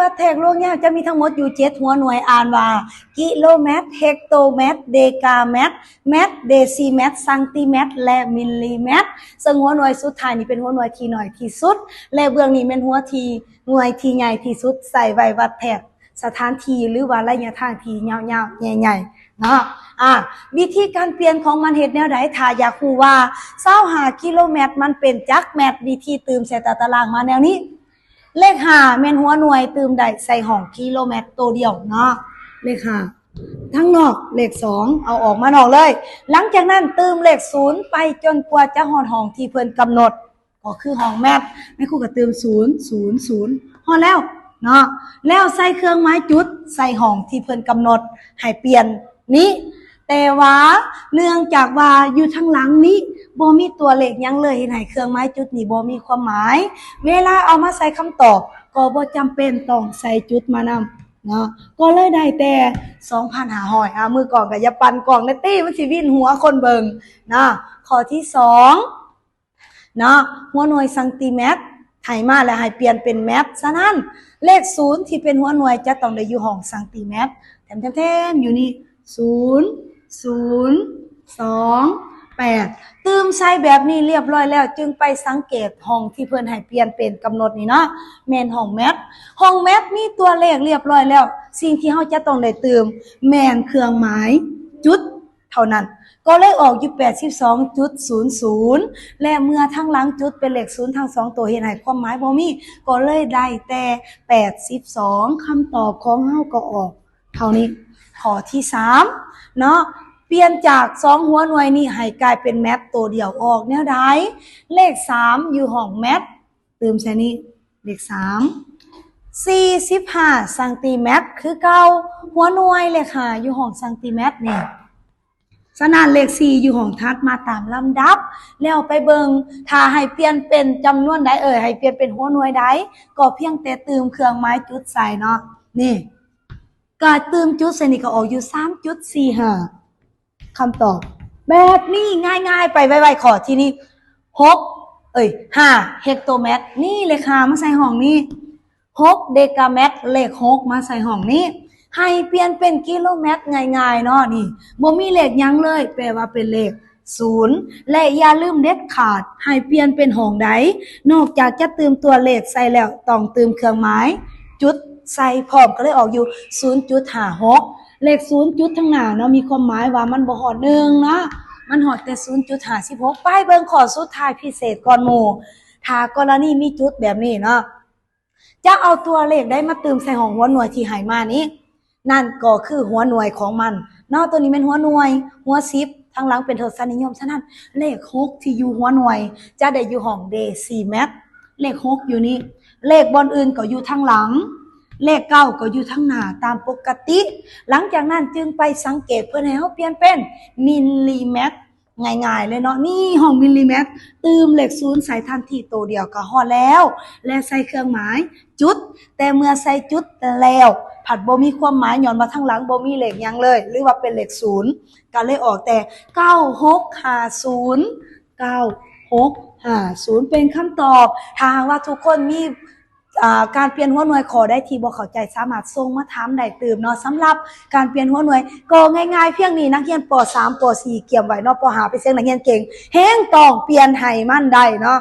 ວັດແທກລວງຍາວຈະມີທັງໝົດຢູ່ເຈັດຫົວໜ່ວຍ ອ່ານວ່າ ກິໂລແມັດ, ເຮັກໂຕແມັດ, ເດກາແມັດ, ແມັດ, ເດຊີແມັດ, ຊັງຕີແມັດ ແລະ ມິນລີແມັດ. ເຊິ່ງຫົວໜ່ວຍສຸດທ້າຍນີ້ເປັນຫົວໜ່ວຍທີ່ໜ້ອຍທີ່ສຸດ ແລະ ເບື້ອງນີ້ແມ່ນຫົວທີ່ ໜ່ວຍທີ່ໃຫຍ່ທີ່ສຸດ ໃຊ້ໄວ້ວັດແທກສະຖານທີ່ ຫຼືວ່າໄລຍະທາງທີ່ຍາວໆ ໃຫຍ່ໆ ເນາະ. ອາ ວິທີການປ່ຽນຂອງມັນເຮັດແນວໃດ? ຖ້າຢາກຮູ້ວ່າຊາວຫ້າກິໂລແມັດມັນເປັນຈັກແມັດ, ວິທີຕື່ມໃສ່ຕາຕະລາງມາແນວນີ້. ເລກຫ້າແມ່ນຫົວໜ່ວຍ ຕື່ມໄດ້ໃສ່ຫ້ອງກິໂລແມັດໂຕດຽວເນາະ. ເລກຫ້າ ທາງນອກ ເລກສອງ ເອົາອອກມານອກເລີຍ. ຫຼັງຈາກນັ້ນຕື່ມເລກສູນໄປຈົນກວ່າຈະຮອດຫ້ອງທີ່ເພິ່ນກຳນົດ ກໍຄືຫ້ອງແມັດ. ແມ່ຄູກໍຕື່ມສູນ ສູນ ສູນ ຮອດແລ້ວເນາະ. ແລ້ວໃສ່ເຄື່ອງໝາຍຈຸດໃສ່ຫ້ອງທີ່ເພິ່ນກຳນົດໃຫ້ປ່ຽນນີ້. ແຕ່ວ່າເນື່ອງຈາກວ່າຢູ່ທາງຫຼັງນີ້ບໍ່ມີຕົວເລກຫຍັງເລີຍ ເຮັດໃຫ້ເຄື່ອງໝາຍຈຸດນີ້ບໍ່ມີຄວາມໝາຍ. ເວລາເອົາມາໃສ່ຄຳຕອບກໍບໍ່ຈຳເປັນຕ້ອງໃສ່ຈຸດມານຳເນາະ. ກໍເລີຍໄດ້ແຕ່ສອງພັນຫ້າຮ້ອຍ. ອາ ມືກ້ອງກໍຢ່າປັ່ນກ້ອງແດ່ຕິ ມັນຊິວິນຫົວຄົນເບິ່ງເນາະ. ຂໍ້ທີສອງ ເນາະ ຫົວໜ່ວຍຊັງຕີແມັດ ໃຫ້ມາແລ້ວໃຫ້ປ່ຽນເປັນແມັດ. ສະນັ້ນ ເລກສູນທີ່ເປັນຫົວໜ່ວຍຈະຕ້ອງໄດ້ຢູ່ຫ້ອງຊັງຕີແມັດ. ແຖມໆໆ ຢູ່ນີ້ ສູນ ສູນ ສອງ ແປດ. ຕື່ມໃສ່ແບບນີ້ລຽບລ້ອຍແລ້ວ ຈຶ່ງໄປສັງເກດຫ້ອງທີ່ເພິ່ນໃຫ້ປ່ຽນເປັນກຳນົດນີ້ເນາະ ແມ່ນຫ້ອງແມັດ. ຫ້ອງແມັດມີຕົວເລກລຽບລ້ອຍແລ້ວ ສິ່ງທີ່ເຮົາຈະຕ້ອງໄດ້ຕື່ມແມ່ນເຄື່ອງໝາຍຈຸດ ເທົ່ານັ້ນ ກໍເລີຍອອກຢູ່ແປດສິບສອງຈຸດສູນສູນ ແລະ ເມື່ອທາງຫຼັງຈຸດເປັນເລກສູນທັງສອງໂຕ ເຮັດໃຫ້ຄວາມໝາຍບໍ່ມີ ກໍເລີຍໄດ້ແຕ່ແປດສິບສອງ. ຄຳຕອບຂອງເຮົາກໍອອກເທົ່ານີ້. ຂໍ້ທີສາມເນາະ ປ່ຽນຈາກສອງຫົວໜ່ວຍນີ້ໃຫ້ກາຍເປັນແມັດໂຕດຽວ ອອກແນວໃດ? ເລກສາມຢູ່ຫ້ອງແມັດ ຕື່ມໃສ່ນີ້ ເລກສາມ ສີ່ສິບຫ້າຊັງຕີແມັດຄືເກົ່າ. ຫົວໜ່ວຍເລກຫ້າຢູ່ຫ້ອງຊັງຕີແມັດນີ້. ສະນັ້ນເລກສີ່ຢູ່ຫ້ອງຖັດມາຕາມລຳດັບ. ແລ້ວໄປເບິ່ງ ຖ້າໃຫ້ປ່ຽນເປັນຈຳນວນໃດ ເອີ ໃຫ້ປ່ຽນເປັນຫົວໜ່ວຍໃດ ກໍພຽງແຕ່ຕື່ມເຄື່ອງໝາຍຈຸດໃສ່ເນາະ. ນີ້ ກໍຕື່ມຈຸດໃສ່ນີ້ ກໍອອກຢູ່ສາມຈຸດສີ່ຫ້າ. ຄຳຕອບແບບນີ້ງ່າຍໆ ໄປໄວໆ. ຂໍ້ທີນີ້ ຫົກ ເອີຍ ຫ້າເຮັກໂຕແມັດ ນີ້ເລກຫ້າມາໃສ່ຫ້ອງນີ້. ຫົກເດກາແມັດ ເລກຫົກມາໃສ່ຫ້ອງນີ້. ໃຫ້ປ່ຽນເປັນກິໂລແມັດ ງ່າຍໆເນາະ. ນີ້ບໍ່ມີເລກຫຍັງເລີຍ ແປວ່າເປັນເລກສູນ ແລະ ຢ່າລືມເດັດຂາດ ໃຫ້ປ່ຽນເປັນຫ້ອງໃດ ນອກຈາກຈະຕື່ມຕົວເລກໃສ່ແລ້ວ ຕ້ອງຕື່ມເຄື່ອງໝາຍຈຸດໃສ່ພ້ອມ. ກໍເລີຍອອກຢູ່ສູນຈຸດຫ້າຫົກ. ເລກສູນຈຸດທາງໜ້າເນາະ ມີຄວາມໝາຍວ່າມັນບໍ່ຮອດໜຶ່ງເນາະ ມັນຮອດແຕ່ສູນຈຸດຫ້າສິບຫົກ. ໄປເບິ່ງຂໍ້ສຸດທ້າຍພິເສດກ່ອນໝູ່. ຖ້າກໍລະນີມີຈຸດແບບນີ້ເນາະ ຈະເອົາຕົວເລກໃດມາຕື່ມໃສ່ຫ້ອງຫົວໜ່ວຍທີ່ໃຫ້ມານີ້? ນັ້ນກໍຄືຫົວໜ່ວຍຂອງມັນເນາະ. ຕົວນີ້ແມ່ນຫົວໜ່ວຍ ຫົວສິບ ທາງຫຼັງເປັນທົດສະນິຍົມ. ສະນັ້ນ ເລກຫົກທີ່ຢູ່ຫົວໜ່ວຍຈະໄດ້ຢູ່ຫ້ອງເດຊີແມັດ. ເລກຫົກຢູ່ນີ້. ເລກບ່ອນອື່ນກໍຢູ່ທາງຫຼັງ. ເລກເກົ້າກໍຢູ່ທາງໜ້າຕາມປົກກະຕິ. ຫຼັງຈາກນັ້ນຈຶ່ງໄປສັງເກດເພິ່ນໃຫ້ເຮົາປ່ຽນເປັນມິນລີແມັດ. ງ່າຍໆເລີຍເນາະ ນີ້ຫ້ອງມິນລີແມັດ. ຕື່ມເລກສູນໃສ່ທັນທີໂຕດຽວກໍຮອດແລ້ວ ແລະ ໃສ່ເຄື່ອງໝາຍຈຸດ. ແຕ່ເມື່ອໃສ່ຈຸດແລ້ວ ພັດບໍ່ມີຄວາມໝາຍ ຍ້ອນວ່າທາງຫຼັງບໍ່ມີເລກຫຍັງເລີຍ ຫຼືວ່າເປັນເລກສູນ ກໍເລີຍອອກແຕ່ເກົ້າຫົກຫ້າສູນ ເກົ້າຫົກຫ້າສູນ ເປັນຄຳຕອບ. ຖ້າຫາກວ່າທຸກຄົນມີ ອ່າ ການປ່ຽນຫົວໜ່ວຍຂໍ້ໃດທີ່ບໍ່ເຂົ້າໃຈ ສາມາດສົ່ງມາຖາມໄດ້ຕື່ມເນາະ. ສຳລັບການປ່ຽນຫົວໜ່ວຍກໍງ່າຍໆພຽງນີ້. ນັກຮຽນ ປໍສາມ ປໍສີ່ ກຽມໄວ້ເນາະ. ປໍຫ້າ ເປັນສຽງນັກຮຽນເກັ່ງ ແຮງຕ້ອງປ່ຽນໃຫ້ມັນໄດ້ເນາະ.